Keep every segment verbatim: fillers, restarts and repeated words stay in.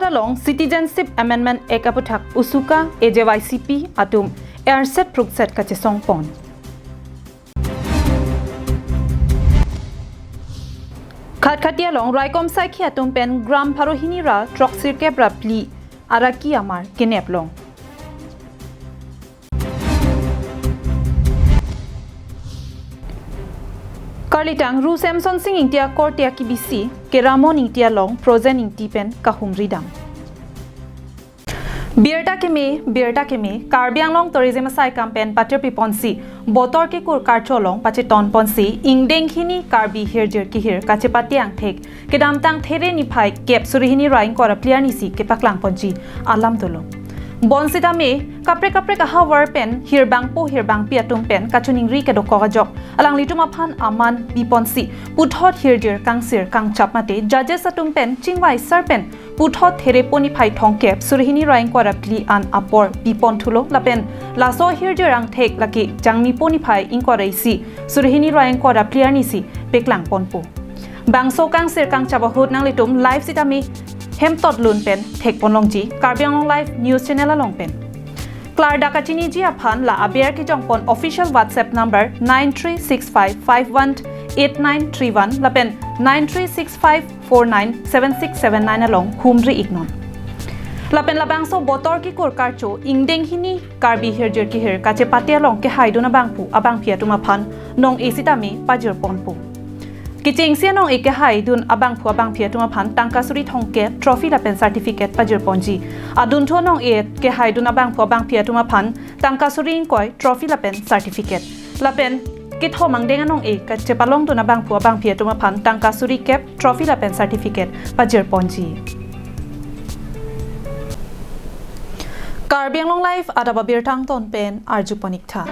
along Citizenship Amendment Act aputhak USUKA, A J Y C P atum erset prukset kachesongpon. Khatkhati along raikom saikhi atum pen gram pharo hini ra throksirkep ra phli araki amar kenep long. Karlitang Ru Semson Sing Ingti akorte akibisi Keramon Ingti along Projen Ingti pen kahumri dam. Birta keme, birta keme, Karbi Anglong tourism asaikam pen patirpiponsi, botor kekur karcho along pachetonponsi, ingdeng hini Karbi hirjir kehir kachepate angthek kedamtang There niphai kep suri hini ra ingkoi ra phli arnisi kepaklangponji alam dolo. Bonsitame, kaprek kaprek ahavar pen hirbangpo hirbangpi atum pen kachiningri kedokok ajok alanglitum aphan aman biponsi, puthot hirjir kangsir kangchap mate judges atum pen chingvai sar pen puthot Therepo niphai thomkep suri hini ra ingkoi ra phli an apor bipon thulo lapen laso hirjir angthek lake Jangmipo niphai ingkoi ra isi suri hini ra ingkoi ra phli arnisi peklangponpo. Bangso kangsir kangchap ahut nanglitum live sitame hemtot lun pen thekponlongji Karbi Anglong Live News Channel along pen. Klardak kachiniji aphan la aber kejongpon official WhatsApp number nine three six five five one eight nine three one lapen nine three six five four nine seven six seven nine along humri iknon. Lapen labangso botor kekur karcho ingdeng hini Karbi hirjir kehir kachepate along kehaidun abangphu abangphi atum aphan nong-e sitame pajirponpo. Kechengsi anong-e kehaidun abangphu abangphi atum aphan tangka suri thomkep trophy lapen certificate pajirponji. Adunthu anong-e kehaidun abangphu abangphi atum aphan tangka suri ingkoi trophy lapen certificate. Lapen kethom angdeng anong-e kachepalongdun abangphu abangphi atum aphan tangka suri kep trophy lapen certificate pajirponji. Karbi Anglong Live adap abirta angton pen arjupon iktha.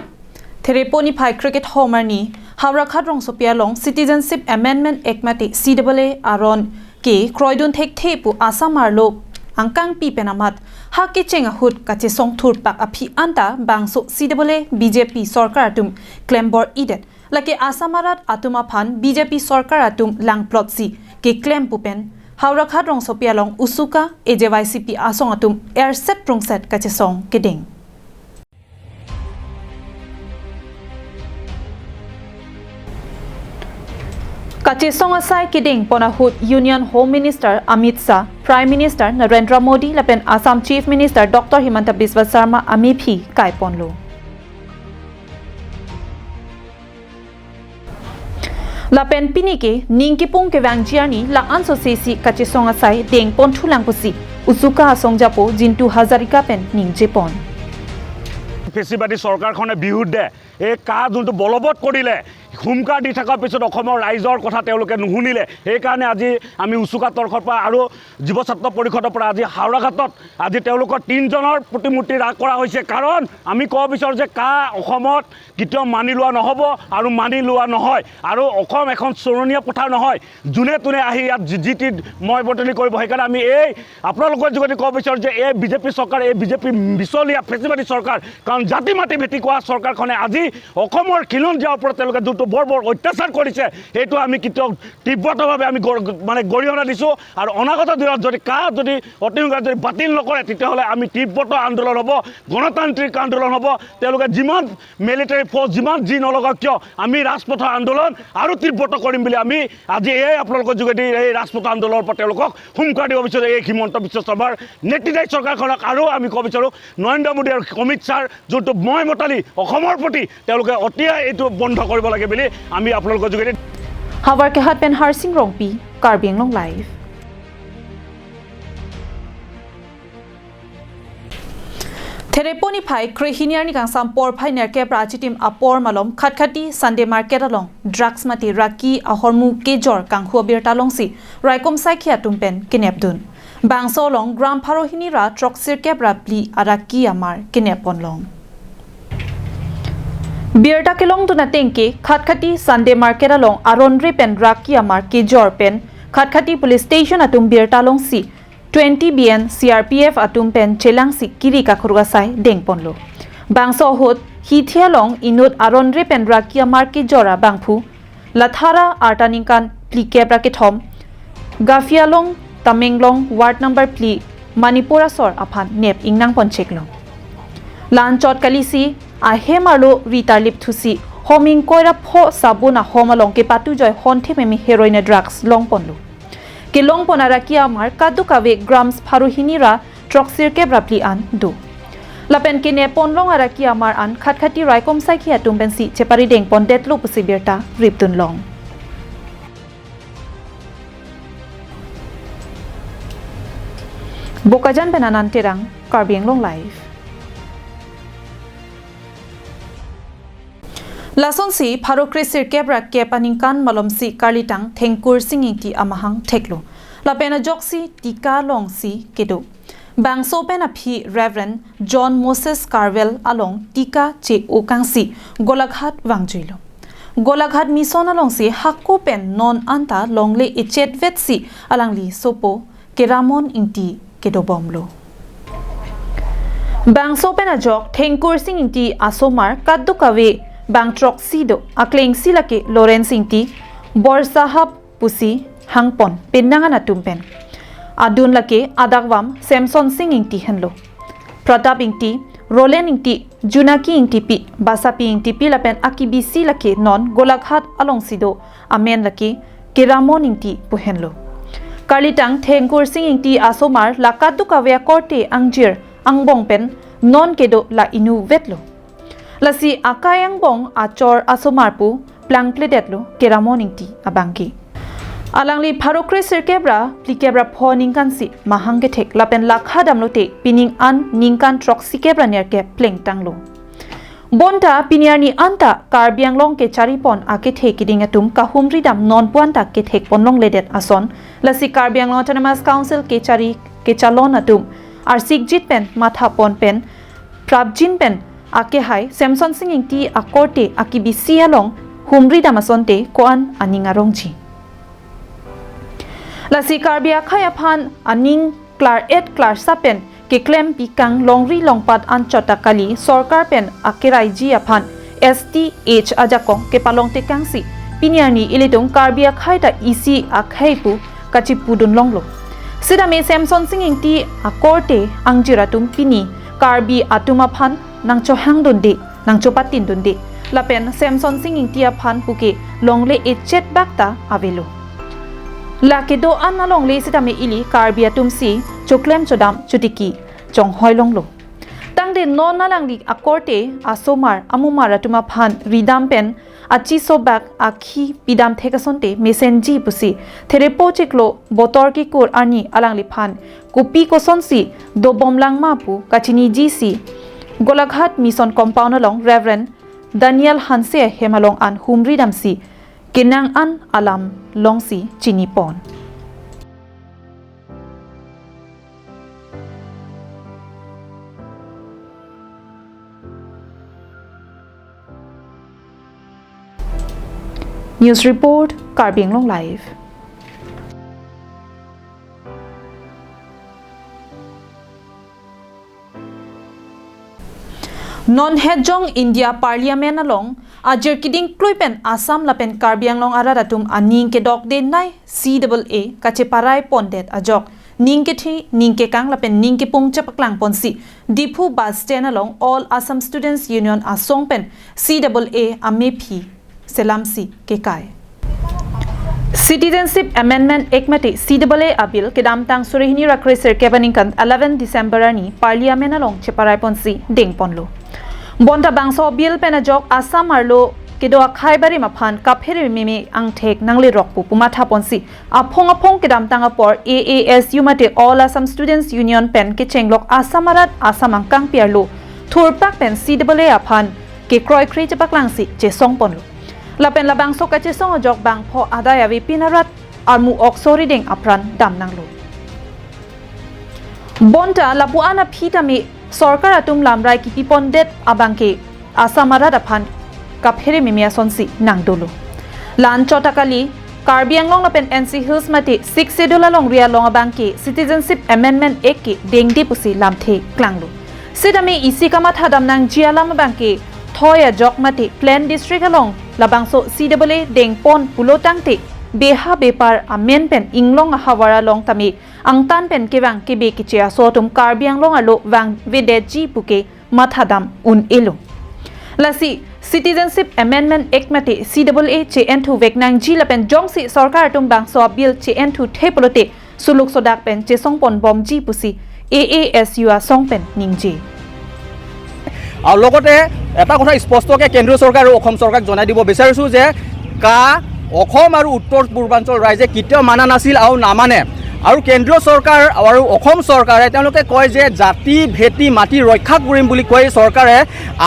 Therepo niphai krekethom arni Howraghat rongsopi along Citizenship Amendment Act mate C A A aron ke kroidun thekthe pu Assam arlo angkangpi pen amat ha kecheng ahut kachesong thurpak aphi anta bangso C A A B J P sorkar atum klembor-idet. Lake Assam arat atum aphan B J P sorkar atum langplotsi keklem pu pen Howraghat rongsopi along USUKA, A J Y C P asong atum erset prungset kachesong kedeng. Kachesong asai kedengpon ahut Union Home Minister Amit Shah, Prime Minister Narendra Modi lapen Assam Chief Minister Doctor Himanta Biswa Sarma amephi kaiponlo. Lapen pini ke ning kipung kevangji arni la-an sosesi kachesong asai dengpon thulang pusi USUKA asong japo Jintu Hazarika pen ningjepon. ফেচিবাদী চৰকাৰখনে বিৰুদ্ধে এই কা যোনটো বলবৎ কৰিলে, হুংকাৰ দি থকাৰ পিছত অসমৰ ৰাইজৰ কথা তেওঁলোকে নুশুনিলে। সেইকাৰণে আজি আমি উচুকা তৰ্খৰ পৰা আৰু যুৱ ছাত্ৰ পৰিষদৰ পৰা আজি হাওৰাঘাটত আজি তেওঁলোকৰ তিনিজনৰ প্ৰতিমূৰ্তি ৰাগ কৰা হৈছে। কাৰণ আমি ক'ব বিচাৰোঁ যে কা অসমত কেতিয়াও মানি লোৱা নহ'ব আৰু মানি লোৱা নহয়। আৰু অসম এখন চৰণীয়া পথাৰ নহয়, যোনে তোনে আহি ইয়াত যি, যি টি ময় বটলি কৰিব। সেইকাৰণে আমি এই আপোনালোকৰ যোগেদি ক'ব বিচাৰোঁ যে এই বিজেপি চৰকাৰ, এই বিজেপি মিছলীয়া ফেচিবাদী চৰকাৰ, কাৰণ জাতি মাটি ভেটি কোৱা চৰকাৰখনে আজি অসমৰ খিলঞ্জীয়াৰ ওপৰত তেওঁলোকে যোনটো বৰ বৰ অত্যাচাৰ কৰিছে, সেইটো আমি কেতিয়াও তীব্ৰতাভাৱে আমি গৰ-, মানে গৰিহণা দিছোঁ। আৰু অনাগত দিনত যদি কা যদি অতি সোনকালে যদি বাতিল নকৰে, তেতিয়াহ'লে আমি তীব্ৰতৰ আন্দোলন হ'ব, গণতান্ত্ৰিক আন্দোলন হ'ব। তেওঁলোকে যিমান মিলিটেৰী ফ'ৰ্চ যিমান যি নলগাওক কিয়, আমি ৰাজপথৰ আন্দোলন আৰু তীব্ৰতৰ কৰিম বুলি আমি আজি এই আপোনালোকৰ যোগেদি এই ৰাজপথৰ আন্দোলনৰ পৰা তেওঁলোকক হুংকাৰ দিব বিচাৰোঁ। এই হিমন্ত বিশ্ব শৰ্মাৰ নেতৃত্বাধীন চৰকাৰখনক আৰু আমি ক'ব বিচাৰোঁ, নৰেন্দ্ৰ মোদী আৰু অমিত শ্বাহৰ যোনটো ময় মতালি অসমৰ প্ৰতি, তেওঁলোকে অতিয়ে এইটো বন্ধ কৰিব লাগে বুলি আমি আপোনালোকৰ যোগেদি Howraghat pen Harsing Rongpi, Karbi Anglong Live. Therepo niphai krehini arni kangsam porphai nerkep ra achitim apor malom Khatkhati Sunday Market along drugs mate raki ahormu kejor kanghu abirta longsi raikom saikhi atum pen kenepdun. Bangso along gram pharo hini ra throksirkep ra phli araki amar kenepponlong. Birta kelongdun ateng ke Khatkhati Sunday Market along aronre pen raki amar kejor pen Khatkhati Police Station atum birta longsi twenty B N C R P F atum pen chelangsi kiri kakhru asai dengponlo. Bangso ahut Hithi along inut aronre pen raki amar kejor abangphu Lathara arta ningkan phlikep ra kethom, Gafialong Tamenglong ward number phli Manipur asor aphan nep ingnang poncheklo. La-anchot kalisi ahem arlo ri tarlip thusi hom ingkoi ra pho sabun ahom along kepatu joi honthe meme heroin drugs longponlo. Kelongpon araki amar kadokave grams pharo hini ra throksi kep ra phli an do. Lapen kenep ponlong araki amar an khatkhati raikom saikhi atum pensi cheparideng pondetlo pusi birta ripdunlong. Bokajan pen Anand Terang, Karbi Anglong Live. Lasonsi pharo kre sirkep ra kep aningkan malomsi karlitang Thengkur Sing Ingti amahang theklo. Lapen ajoksi tika longsi kedo. Bangso pen aphi Reverend John Moses Karwel along tika che-okangsi Golaghat vangjuilo. Golaghat mission alongsi hako pen non anta longle echetvetsi alangli sopo Keramon Ingti kedobomlo. Bangso pen ajok Thengkur Sing Ingti asomar kadokave bang throksi do, aklengsi lake Lawrence Ingti, Borsahab pusi hangpon penang an atum pen. Adun lake adakvam Samson Sing Ingti henlo. Pratap Ingti, Roland Ingti, Junaki Ingtipi, Basapi Ingtipi lapen akibisi lake non Golaghat alongsi do amen lake Keramon Ingti pu henlo. Karlitang Thengkur Sing Ingti asomar la kadokave akorte angjir angbong pen non kedo la inutvetlo. Lasi akai angbong achor asomar pu plangpledetlo Keramon Ingti abangke. Alangli pharo kre sirkep ra phlikep ra pho ningkansi mahang kethek lapen lakha damlote pining an ningkan throksi kep ra nerkep plengtanglo. Bonta pini arni anta Karbi Anglong kecharipon akethe kiding atum kahumri dam nonpu anta kethek ponlongledet ason, lasi Karbi Anglong Autonomous Council kechari kechalon atum arsikjit pen mathapon pen prapjin pen akehai Samson Sing Ingti akorte akibisi along humri dam asonte ko-an aning arongji. Lasi Karbi akhei aphan aning klar-et klarsap pen keklem pikang longri longpat anchot ta kali, sorkar pen akeraiji aphan S T H ajakong kepalong tekangsi pini arni ilitum Karbi akhei ta isi akhei pu kachipudun longlo. Sitame Samson Sing Ingti akorte angjir atum pini Karbi atum aphan nangchohangdunde, nangchopatindunde. Lapen Samson Sing Ingti aphan puke longle echet bak ta avelo. Lake do-an alongle sitame ili Karbi atumsi choklem chodam chotiki chonghoi longlo. Tangte non alangli akorte asomar amumar atum aphan ridam pen achisobak akhi pidam thek asonte mesenji pusi therepo chiklo botor kikur arni alangliphan kopi kosonsi dobomlang ma pu kachinijisi Golaghat Mission Compound along Reverend Daniel Hanse ahem along an humri damsi kenang an alam longsi chinipon. News report, Karbi Anglong Live. Non hetjong India Parliament along ajir kiding klui pen Assam lapen Karbi Anglong arat atum aning kedokdenei C double A kacheparai pondet ajok ning kethe, ning kekang lapen ning kepung chepaklang ponsi Diphu bus stand along All Assam Students Union asong pen C double A amephi selamsi kekai. Citizenship Amendment Act mate C double A abill kedamtang suri hini ra kre sirkep aningkan eleven December arni Parliament along cheparai ponsi dengponlo. Bonta bangso bill pen ajok Assam arlo kedo akhei barim aphan kaphere meme angthek nanglerok pu pumatha ponsi aphong aphong kedamtang apor A A S U mate All Assam Students Union pen kechenglok Assam arat Assam angkangpi arlo thurpak pen C double A aphan kekroikre chepaklangsi chesongponlo. Lapen labangso kachesong ajok bangpho adai avepin arat armu ok sori deng apran damnanglo. Bonta lapu-an aphi tame sorkar atum lamrai kipipondet abangke Assam arat aphan kaphere meme asonsi nangdolo. La-anchot ta kali, Karbi Anglong lapen N C Hills mate Sixth Schedule alongri along abangke Citizenship Amendment Act kedengde pusi lamthe klanglo. Sitame isi kamatha damnangji alam abangke thoi ajok mate Plain District along labangso C double A dengpon pulo tangte beha bepar amen pen inglong ahavar along tame angtan pen kevang kebe keche aso atum Karbi Anglong arlo vangvedetji puke mathadam un-elo. Lasi Citizenship Amendment Act mate C A A che-enthu vek nangji lapen jongsi sorkar atum bangso a-bill che-enthu the pulote suluk sodak pen chesongpon bomji pusi A A S U asong pen ningje. আৰু লগতে এটা কথা স্পষ্টকে কেন্দ্ৰীয় চৰকাৰ আৰু অসম চৰকাৰক জনাই দিব বিচাৰিছো যে কা অসম আৰু উত্তৰ পূৰ্বাঞ্চল ৰাইজে কেতিয়াও মানা নাছিল আৰু নামানে। আৰু কেন্দ্ৰীয় চৰকাৰ আৰু অসম চৰকাৰে তেওঁলোকে কয় যে জাতি ভেটি মাটি ৰক্ষা কৰিম বুলি কৈ চৰকাৰে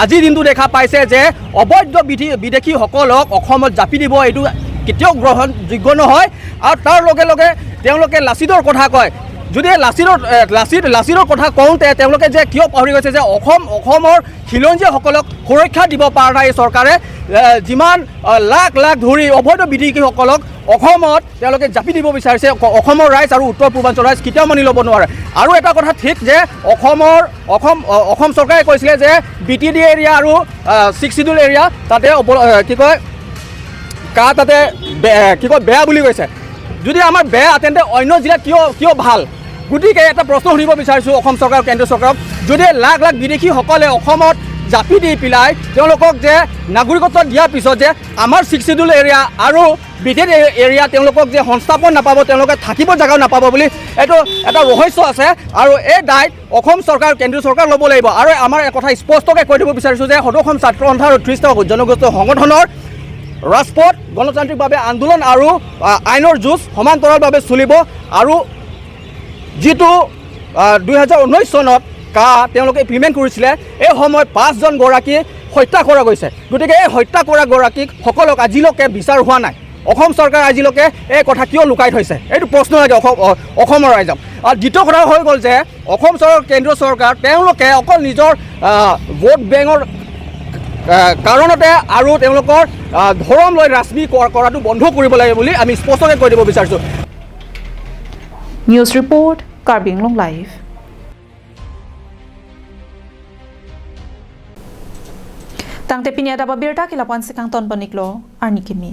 আজিৰ দিনটো দেখা পাইছে যে অবৈধ বিধি বিদেশীসকলক অসমত জাপি দিব, এইটো কেতিয়াও গ্ৰহণযোগ্য নহয়। আৰু তাৰ লগে লগে তেওঁলোকে লাচিতৰ কথা কয়। যদি এই লাচিতৰ এ, লাচিত লাচিতৰ কথা কওঁতে তেওঁলোকে যে কিয় পাহৰি গৈছে যে অসম অসমৰ খিলঞ্জীয়াসকলক সুৰক্ষা দিব পৰা নাই এই চৰকাৰে। এ, যিমান এ, লাখ লাখ ধৰি অবৈধ বিদেশীসকলক অসমত তেওঁলোকে জাপি দিব বিচাৰিছে অস- অসমৰ ৰাইজ আৰু উত্তৰ পূৰ্বাঞ্চলৰ ৰাইজ কেতিয়াও মানি ল'ব নোৱাৰে। আৰু এটা কথা ঠিক যে অসমৰ অসম অ- অসম চৰকাৰে কৈছিলে যে বি টি ডি এৰিয়া আৰু ছিক্স চিডিউল এৰিয়া তাতে অপ- এ, কি কয় কা তাতে বে- কি কয় বেয়া বুলি কৈছে। যদি আমাৰ বেয়া তেন্তে অন্য জিলাত কিয় কিয় ভাল? গতিকে এটা প্ৰশ্ন সুধিব বিচাৰিছো অসম চৰকাৰ আৰু কেন্দ্ৰীয় চৰকাৰক, যদি লাখ লাখ বিদেশীসকলে অসমত জাপি দি পেলাই তেওঁলোকক যে নাগৰিকত্ব দিয়াৰ পিছত যে আমাৰ ছিক্স চিডিউল এৰিয়া আৰু বি টি ডি এৰিয়া তেওঁলোকক যে সংস্থাপন নাপাব, তেওঁলোকে থাকিব জেগাও নাপাব বুলি এইটো এটা ৰহস্য আছে। আৰু এই দায় অসম চৰকাৰ, কেন্দ্ৰীয় চৰকাৰ ল'ব লাগিব। আৰু আমাৰ এক কথা স্পষ্টকৈ কৈ দিব বিচাৰিছো যে সদৌ অসম ছাত্ৰ সন্থা আৰু ত্ৰিশটা জনগোষ্ঠীয় সংগঠনৰ ৰাজপথ গণতান্ত্ৰিকভাৱে আন্দোলন আৰু আ, আইনৰ যুঁজ সমান্তৰালভাৱে চলিব। আৰু যিটো আ, দুই হাজাৰ ঊনৈশ চনত কা তেওঁলোকে ইমপ্লিমেণ্ট কৰিছিলে, এই সময়ত পাঁচজন গৰাকী হত্যা কৰা গৈছে। গতিকে এই হত্যা কৰা গৰাকীসকলক আজিলৈকে বিচাৰ হোৱা নাই। অসম চৰকাৰে আজিলৈকে এই কথা কিয় লুকাই থৈছে, এইটো প্ৰশ্ন লাগে অসম অ- অসমৰ ৰাইজক। আৰু দ্বিতীয় কথা হৈ গ'ল যে অসম চৰকাৰ, কেন্দ্ৰীয় চৰকাৰ তেওঁলোকে অকল নিজৰ আ, ভোট বেংকৰ আ, কাৰণতে আৰু তেওঁলোকৰ আ, ধৰ্ম লৈ ৰাজনীতি কৰ- কৰাটো বন্ধ কৰিব লাগে বুলি আমি স্পষ্টকৈ কৈ দিব বিচাৰিছো। News report, Karbi Anglong Live. Tangte pini adap abirta ke lapu-an si kangton pon-iklo, arni kimi.